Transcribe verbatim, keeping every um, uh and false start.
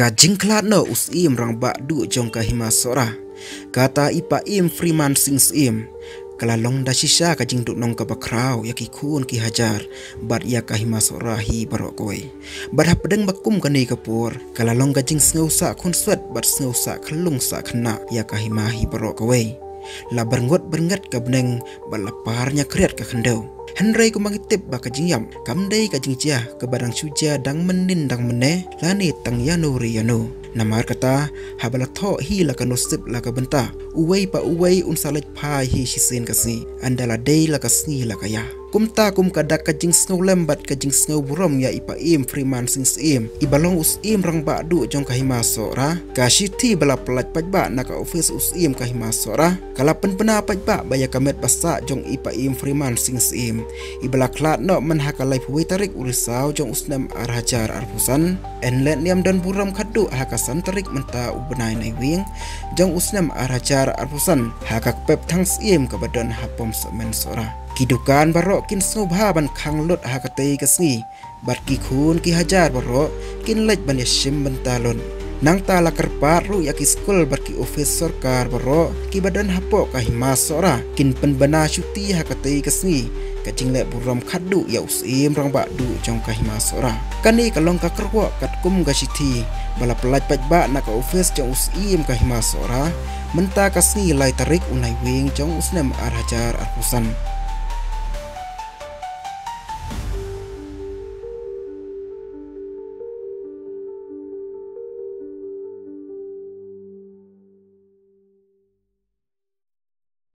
Ka jingkhlad noh u Syiem Rangbah Duh jong ka Hima Sohra, kata i Paiem Freeman Sing Syiem, ka la long da shisha ka jingduhnong kaba khraw ïa ki khun ki hajar bad ïa ka Hima Sohra hi baroh kawei. Bad hapdeng ba kum kane ka por, ka la long ka jingsngew sah khunswet bad sngew sah khyllung sah khynnah ïa ka hima hi baroh kawei. La byrngot byrnget ka bneng bad la par ñiakhriat ka khyndew. Hynrei kumba ngi tip ba ka jingïap kam dei ka jingjia kaba dang shu jia dang mynnin dang mynne lane tang ïano re ïano. Namar kata, haba la thoh hi la ka nusip la ka bynta, uwei pa uwei un sa leit phai hi shisien ka sngi, ynda la dei la ka sngi la ka ïa. Kumta kum ka dak ka jingsngewlem bad ka jingsngewburom ïa i Paiem Freeman Sing Syiem, iba long u Syiem Rangbah Duh jong ka Hima Sohra, ka shithi ba la pyllait paidbah na ka ophis u Syiem ka Hima Sohra, ka la pynbna paidbah ba ïa ka met ba sah jong i Paiem Freeman Sing Syiem, iba la khlad noh myn ha ka laiphew wei tarik u Risaw jong u snem ar hajar arphew san, yn leit niam don burom khatduh ha ka san tarik mynta u bnai Naiwieng jong u snem ar hajar arphew san, ha ka kpep thang Syiem kaba don ha Pom Semen Sohra. Ki dukan baroh kin sngewbha ban khang lut ha katei ka sngi, bad ki khun ki hajar baroh kin leit ban ïashim bynta lut. Nangta la kyrpad ruh ïa ki skul bad ki ophis sorkar baroh kiba don hapoh ka Hima Sohra kin pynbna shuti ha katei ka sngi, ka jingleh burom khatduh ïa u Syiem Rangbah Duh jong ka Hima Sohra. Kane ka long ka kyrwoh katkum ka shithi ba la pyllait paidbah na ka ophis jong u Syiem ka Hima Sohra mynta ka sngi lai tarik u Naiwieng jong u snem ar hajar arphew san.